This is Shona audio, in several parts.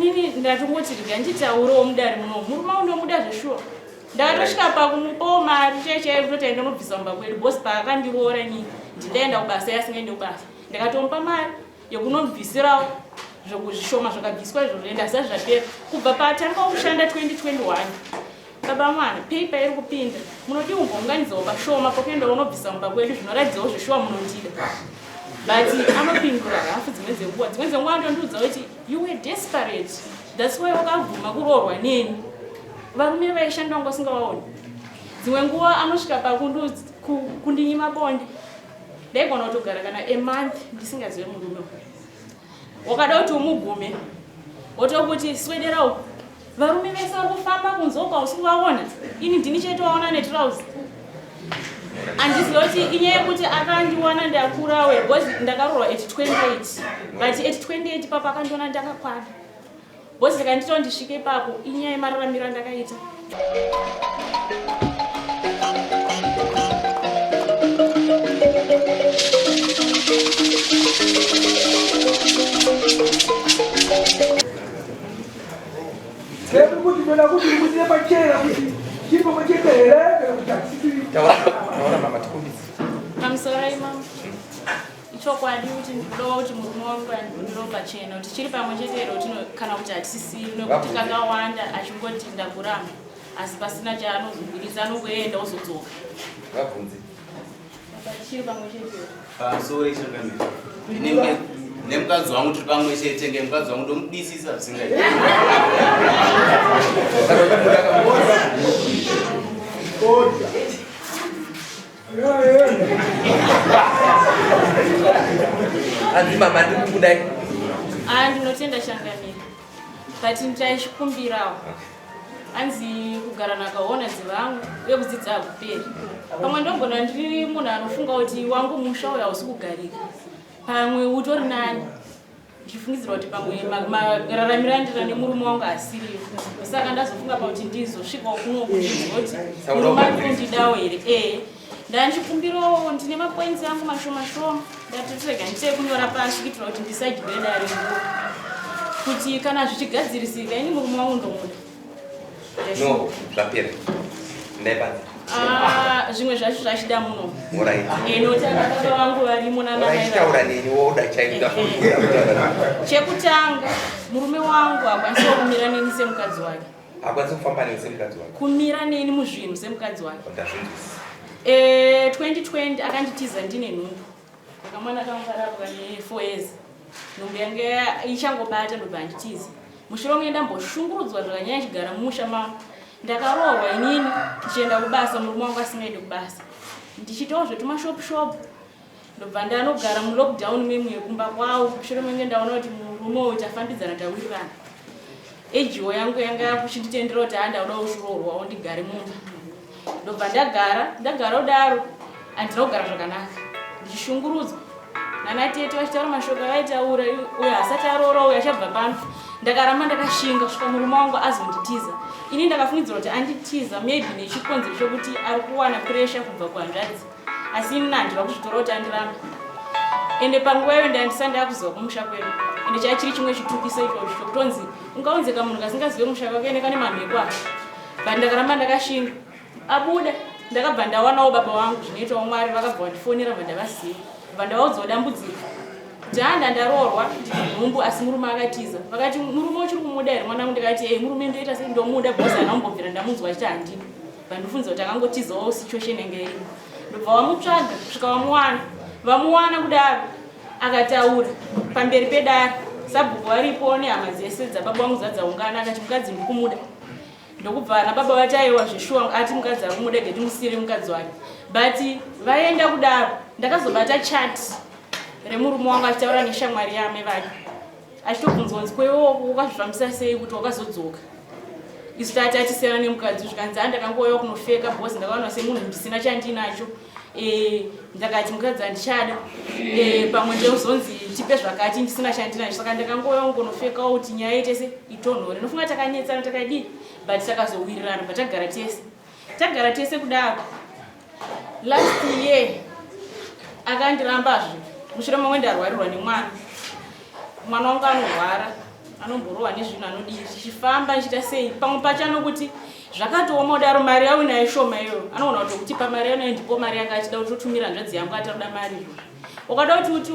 Inini ndatongoti rega nditaurewo mudare muno. Murume wangu ndomuda zveshuwa. Ndakatosvika pakumupawo mari chaiyo chaiyo kutoti aende unobvisa mumba kwedu because paakandiroora inini ndindaenda kubasa iye asingaende kubasa. Ndakatomupa mari yekunobvisirawo zvishoma zvakabviswa izvozvo ende hazvisati zvapera. Kubva paatanga kushanda 2021 baba mwana pay pairi kupinda munodii kumbounganidzawo pashoma pokuenda unobvisa mumba kwedu zvinoratidzawo zveshuwa munondida. But anopindura hafu dzimwe dzenguva. Dzimwe dzenguva anotondiudza kuti you were desperate that's why wakabvuma kuroorwa neni. Varume vaishanda wanga usingavaoni. Dzimwe nguva anosvika pakundinyima bonde. Ndaigona kutogara kana a month ndisingazive murume. Wakada kuti umugume wotokuti swedera uku. Varume vese vari kufamba kunze uko hausi kuvaona. Ini ndini chete waona netrouse. Handizivi kuti inyaya yekuti akandiwana ndakurawo because ndakaroorwa at 28 but at 28 ipapo akandiona ndakakwana. Because ndikanditawo ndisvike ipapo inyaya yemararamiro andakaita. Chedu kuti ndoda kuti ndibudire pachena kuti chiri pamwe chete here kana kuti hachisiri. Taura taura mama tikumbidze. Pamusoro imama. Ichokwadi kuti ndinoda kuti murume wangu andibudire pachena kuti chiri pamwe chete here kuti kana kuti hatisisiri nekuti kakawanda achingoti ndakuramba asi pasina chaanozoburitsa anongoenda ozodzoka. Vabvunze. Chiri pamwe chete. Pamusoro ichangamire. Ini nemukadzi wangu tiri pamwe chete nge mukadzi wangu ndomudisisa zvisingaiti. Hanzi mama ndiri kukudai. Ah, ndinotenda changamire. But ndichachikumbirawo. Hanzi kugara nakaona dzevamwe uye kudzidza hakuperi. Pamwe ndogona ndiri munhu anofunga kuti wangu musha uyu hausi kugarika. Pamwe utori nani. Ndichifungidzira kuti pamwe mararamiro andira nemurume wangu asiriyo. Saka ndazofunga pakuti ndizosvikawo kuno kuti murume ari kundidawo here. Eh. Ndandichikumbirawo ndine mapoints angu mashoma shoma. Ndatoti rega ndiite kunyora pasi kuitira kuti ndisadyiwe dare nguva. Kuti kana zvichigadzirisika ini murume wangu ndomuda. No, zvapera. Ndaipanze. Ah, zvimwe zvacho zvachida muno. Alright. Eh, nokuti ana baba vangu varimo nana mai. Taura neni woda chaida. Chekutanga, murume wangu hakwanisi kumira neni semukadzi wake. Hakwanisi kufamba neni semukadzi wake. Kumira neni muzvinhu semukadzi wake. Ndazvinzwisisa. Eh, 2020 akanditiza ndine nhumbu. Kamwana kangu karapo kane 4 years. Nhumbu yange ichangobata ndobva anditiza. Mushure menge ndamboshungurudzwa zvakanyanya chigara mumusha mangu. Ndakaroorwa inini ndichienda kubasa murume wangu asingaendi kubasa. Ndichiitawo zvetumashop shop. Ndobva ndanogara mulockdown memwe kumba kwawo. Mushure menge ndaona kuti murume uyu tafambidzana tawirirana. Ejiwo yangu yanga yakuchinditendera kuti haa ndakuda kuroorwawo ndigare mumba. Ndobva ndagara, ndagara kudaro handina kugara zvakanaka. Ndichishungurudzwa. Nana tete vachitaura mashoko avaitaura uyo asati aroora uyo achabva pano. Ndakaramba ndakashinga kusvika murume wangu azonditiza. Ini ndakafungidzira kuti anditiza maybe nechikonzero chokuti ari kuwana pressure kubva kuhanzvadzi. Asi ini handina kuzvitora kuti andiramba. Ende panguva iyo ndandisati ndakuziva kumusha kwedu. Ende chaiva chiri chimwe chitukiso ichocho chokutonzi ungaunze kamunhu kasingazive musha kwake ende kane mamheko aka. But ndakaramba ndakashinga. Abuda ndakabva ndawanawo baba vangu zvinoitawo Mwari vakabva vandifonera bva ndavaziva. Bva ndavaudzawo dambudziko. Kuti haa ndandaroorwa ndine nhumbu asi murume akatiza. Vakati murume uchiri kumuda here mwanangu ndikati eh murume ndoita sei ndomuda because handina kumbobvira ndamunzwa achiti handidi. Vandifunza kuti akangotizawo situation yange iri. Ndobva vamutsvaga kusvika vamuwana. Vamuwana kudaro akataura pamberi pedare. Sabhuku varipo nehama dzese dzababa vangu dzadzaungana akati mukadzi ndikumuda. Ndokubva ana baba vati aiwa zveshuwa ati mukadzi akumuda geti musire mukadzi wake. But vaenda kudaro ndakazobata chat remurume wangu achitaura neshamwari yame vake. Achitobvunzwa kunzi kwewe wakazvifambisa sei kuti wakazodzoka. Isu tati atisiyana nemukadzi zvikanzi haa ndakangouya kunofeka because ndakaona semunhu ndisina chandinacho. Eh, ndakati mukadzi handichada. Eh, pamwe ndozonzi tipe zvakati ndisina chandinacho saka ndakangouya kungonofekawo kuti nyaya ite se itonhore. Ndofunga takanetsana takadii but takazowirirana but tagara tese. Tagara tese kudaro. Last year akandirambazve mushure mamwe ndarwarirwa nemwana. Mwana wangu anorwara. Anomborohwa nezvinhu anodii zvichifamba achiita sei pamwe pacho anokuti zvakatooma kudaro mari yauinayo shoma iyoyo anoona kuti kutipa mari yaunayo ndipo mari yanga achida kutotumira hanzvadzi yangu ataroda mari izvozvo ukada kuti uti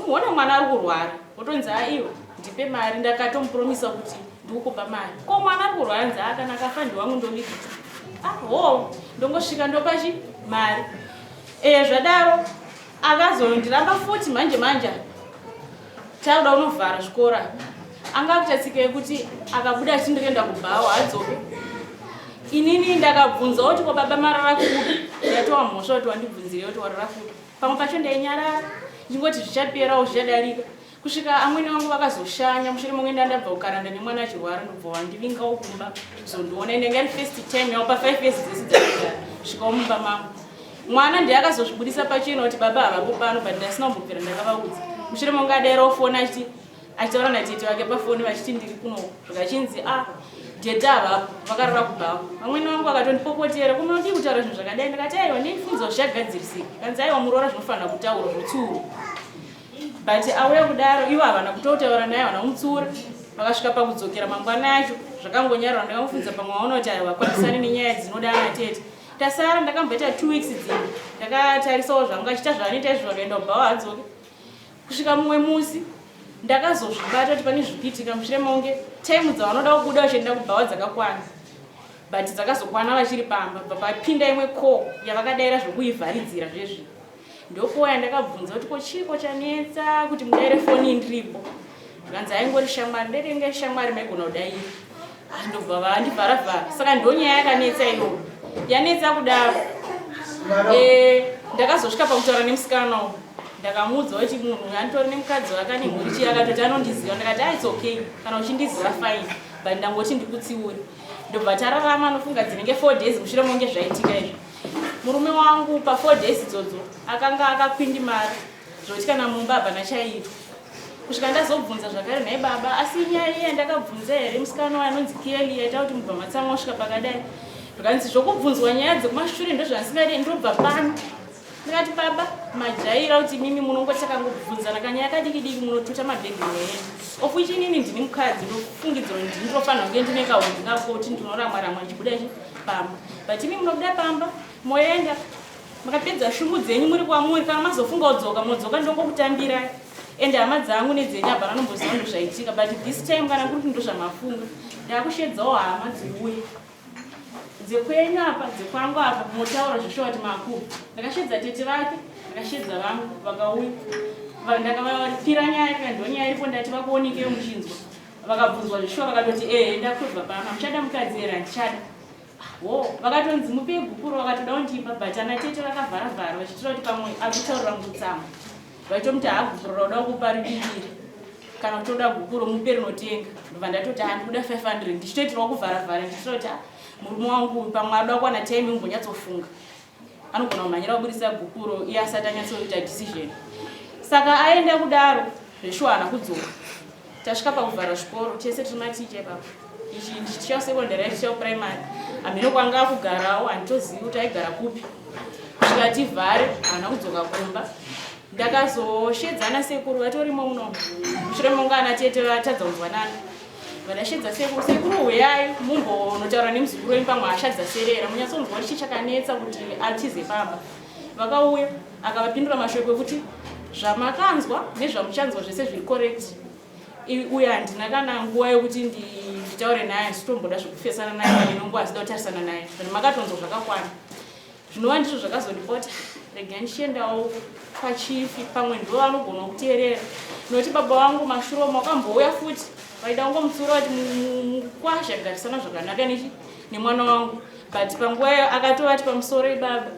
uone mwana ari kurwara wotonzi aiwa ndipe mari ndakatomupromisa kuti ndikukupa mari ko mwana ari kurwara nzi a kana akafa ndiwangu ndoviga ah ho ndongosvika ndopachi mari e zvadaro akazondiramba futi manje manje takuda kunovhara zvikora anga akuita tsika yekuti akabuda achiti ndikuenda kubhawa adzoke inini ndakabvunza kuti ko baba marara kupi ndatowa mhosva kuti wandibvunzire kuti warara kupi pamwe pacho ndainyarara ndingoti zvichaperawo zvichadarika kusvika amwene vangu vakazoshanya mushure monge ndandabva kukaranda nemwana achirwara ndobva wandivingawo kumba kuzondiona ende yanga iri first time yavo pa5 years dzese dzakagara svikawo mumba mangu mwana ndiye akazozvibudisa pachena kuti baba havapo pano but ndasina kumbobvira ndakavaudza mushure monge adairawo foni achiti achitaura natete vake pafoni vachiti ndiri kuno zvikachinzi a ah, tete havapo vakarara kubhawa vamwene vangu vakatondipopotera kumunodii kutaura zvinhu zvakadai ndakati aiwa ndeifunza zvichagadzirisika kanzi aiwa muroora zvinofanira kutaura zvotsiurwa but auya kudaro ivo havana kutotaura naye havana kumutsiura vakasvika pakudzokera mangwana acho zvakangonyarara ndakamufunza pamwe vaona kuti aiwa kwanisani nenyaya dzinoda ana tete tasara ndakamboita two weeks dzimwe ndakatarisawo zvangu achiita zvaanoita izvo vakaenda kubhawa adzoke kusvika mumwe musi ndakazozvibata kuti pane zvikuitika mushure monge time dzavanoda kubuda vachienda kubhawa dzakakwana but dzakazokwana vachiri pamba bva papinda imwe call yavakadaira zvokuivharidzira zvezvi ndokuwa yandakabvunza kuti ko chiiko chanetsa kuti mudaire foni ndiripo zvikanzi aingori shamwari ndetenge shamwari maigona kudaira ah, ndobva vandivharavhara saka ndonyaya yakanetsa iyoyo yanetsa kudaro eh, ndakazosvika pakutaura nemusikana uyu ndakamuudza kuti munhu uyu anditori nemukadzi wake ane mhuri chii akatoti anondiziva ndakati ah, its okay kana uchindiziva fine but ndangoti ndikutsiure ndobva tararama anofunga dzinenge four days mushure monge zvaitika izvo murume wangu pa four days idzodzo akanga akakwindimara zvokuti kana mumba hapana chaiitwa kusvika ndazobvunza zvakare nhai baba asi nyaya iya ndakabvunza here musikana wayo anonzi keli yaita kuti mubva matsamwa kusvika pakadai zvikanzi zvokubvunzwa nyaya dzekumashure ndozvandisingadi ndobva pano ndikati baba majaira kuti imimi munongoti takangobvunzana kanyaya kadiki diki munotuta mabhegi moenda of which inini ndini mukadzi ndofungidzira kuti ndini ndinofanira kunge ndine kahunhu kako kuti ndinoramwa ramwa ndichibuda pamba but imi munobuda pamba moenda makapedza shungu dzenyu muri kwamuri kana mazofunga kudzoka modzoka ndongokutambirai ende hama dzangu nedzenyu hapana nomboziva ndozvaitika but this time kana kuri kuti ndozvamafunga ndakushedzawo hama dziuye dzekwenyu apa dzekwangu apa motaura zveshuwa kuti makuru ndakashedza tete vake ndakashedza vangu vakauya ndakavapira nyaya ka ndonyaya iripo ndati vakuonekei muchinzwa vakabvunzwa zveshuwa vakatoti ehe ndakutobva pano hamuchada mukadzi here handichada ho vakatonzi mupe gupuro vakatoda kundipa but ana tete vakavharavhara vachiitira kuti pamwe akutaurira mukutsamwa vaitomuti haa gupuro rauda kupa ridikiri kana kuti oda gupuro mupe rinotenga ndobva ndatoti haa ndikuda 500 ndichitoitirawo kuvharavhara ndichitira kuti ah, murume wangu pamwe adoda kuwana time umbonyatsofunga anogona kumhanyira kuburitsa gupuro iye asati anyatsoita decision saka aenda kudaro zveshuwa haana kudzoka tasvika pakuvhara zvikoro tese tiri maticha ipapo ichi ndichicha secondary achicha primary hameno kwanga akugarawo handitozivi kuti aigara kupi kusvika tivhare haana kudzoka kumba ndakazoshedzana sekuru vatorimo muno mushure monge ana tete vatadza kunzwanana vandashedza sekuru sekuru huyai mumbonotaura nemuzukuru wenyu pamwe hasha dzaserera munyatsonzwa kuti chii chakanetsa kuti atize pamba vakauya akavapindura mashoko ekuti zvamakanzwa nezvamuchanzwa zvese zviri correct uye handina kana nguva yekuti nditaure naye handitomboda zvekufesana naye pane nonguva asida kutarisana naye but makatonzwa zvakakwana zvinova ndizvo zvakazondipota rega ndichiendawo kwachifi pamwe ndo vanogona kuteerera nokuti baba vangu mashure makambouya futi vaida kungomutsiura kuti mukwasha garisana zvakanaka nechi nemwana wangu but panguva iyo akatovati pamusoro ibaba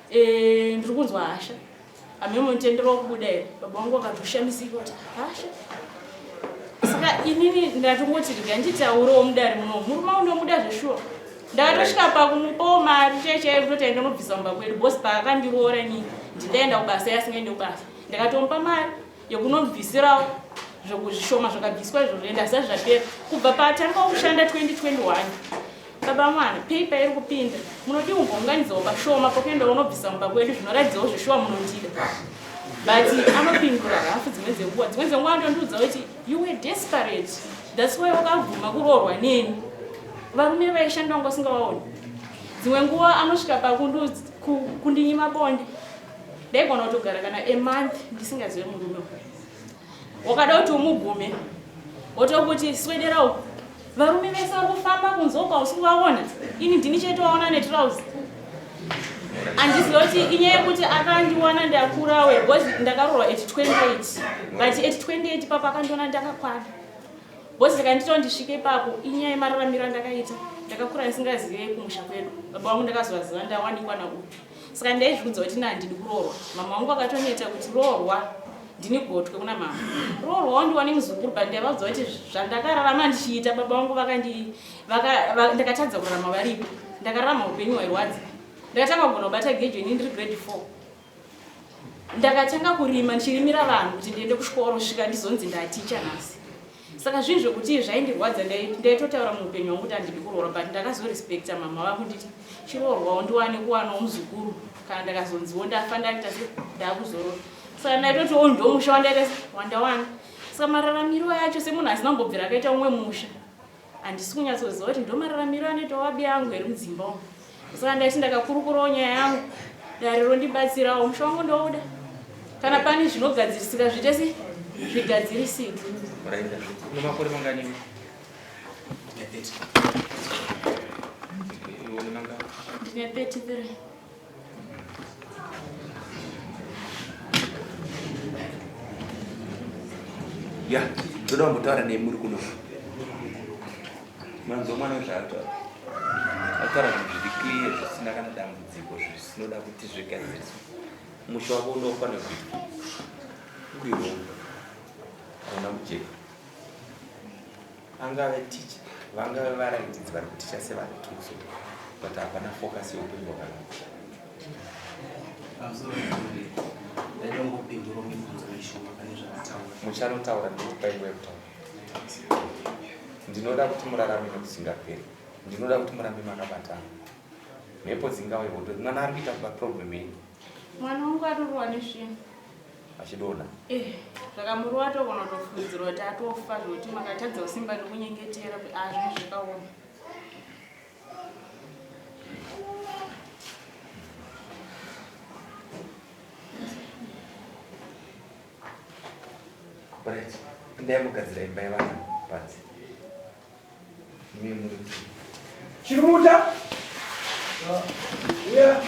e, ndiri kunzwa hasha Amene munotenderawo kubuda here? Baba vangu vakatoshamisika kuti hasha. Saka inini ndatongoti rega nditaurewo mudare muno. Murume wangu ndomuda zveshuwa. Ndakatosvika pakumupawo mari chaiyo chaiyo kutoti aende unobvisa mumba kwedu boss paakandiroora inini ndindaenda kubasa iye asingaende kubasa. Ndakatomupa mari yekunobvisirawo zvishoma zvakabviswa izvozvo ende hazvisati zvapera kubva paatanga kushanda 2021 Baba mwana, pay pairi kupinda. Munodii kumbounganidzawo pashoma pokuenda unobvisa mumba kwedu zvinoratidzawo zveshuwa munondida. But anopindura hafu dzimwe dzenguva. Dzimwe dzenguva anotondiudza kuti you were desperate. That's why wakabvuma kuroorwa neni. Varume vaishanda wanga usingavaoni. Dzimwe nguva anosvika pakundinyima bonde. Ndaigona kutogara kana a month ndisingazive murume uyu. Wakada kuti umugume wotokuti swedera uku. Varume vese vari kufamba kunze uko hausi kuvaona. Ini ndini chete waona netrouse. Handiziva kuti inyaya yekuti akandiwana ndakura we because ndakaroorwa at 28 but at 28 ipapo akandiona ndakakwana because ndikanditawo ndisvike ipapo inyaya yemararamiro andakaita. Ndakakura ndisingazive kumusha kwedu, baba vangu ndakazovaziva ndawanikwa nauyu, saka ndaizviudza kuti ina handidi kuroorwa. Mama vangu vakatoneta kuti roorwa, ndini gotwe kuna mama, roorwa wandiwane muzukuru, but ndaivaudza kuti zvandakararama ndichiita baba vangu ndakatadza kurarama varipo. Ndakararama upenyu hwairwadza. Ndakatanga kugona kubata gejo ini ndiri grade 4. Ndakatanga kurima ndichirimira vanhu kuti ndiende kuchikoro kusvika ndizonzi ndaticha nhasi. Saka zvinhu zvekuti zvaindirwadza, ndaitotaura muupenyu hwangu kuti handidi kuroorwa, but ndakazorespecta mama vangu nditi chiroorwawo ndiwane kuwanawo muzukuru, kana ndakazonziwo ndafa ndaita se ndakuzorora. Saka ndaitotiwo ndomusha wandaita se wandawana. Saka mararamiro acho semunhu asina kumbobvira akaita umwe musha, handisi kunyatsoziva kuti ndomararamiro anoita wabi angu here mudzimba umu. Saka ndaiti ndakakurukurawo nyaya yangu, dare rondibatsirawo, musha wangu ndouda. Kana pane zvinogadzirisika zviite se zvigadzirisike. Une makore mangani iwe? Ndine 30. Iwe une mangani? Ndine 33. Ya, ndoda kumbotaura nemi muri kuno. Manzwa mwana zvaataura. Ataura zvinhu zviri clear zvisina kana dambudziko zvisinoda kuti zvigadziriswe. Musha wako unofanira kuitwa. Uri wrong. Hauna kujeka. Angave ticha, vangave varairidzi vari kuticha sevarituso, but hapana focus yeupenyu hwakanaka. Pamusoro pekuri, ndaida kungopindurawo mibvunzo mishoma pane zvavataura. Muchanotaura, ndinokupai nguva yekutaura. Ndinoda kuti murarame nekusingaperi. Ndinoda kuti murambe makabatana. Mhepo dzingave hondo. Mwana ari kuita kuba problem yenyu. Mwana wangu atorwa nezvinhu. Achidonha. Zvakamurova atogona kutofungidzirwa kuti atofa zvekuti makatadza kusimba nekunyengetera kuti zvinhu zvakaoma. Right. Ndai mugadzira imba yevana panze. Mimi muri Chirumuta. Yeah.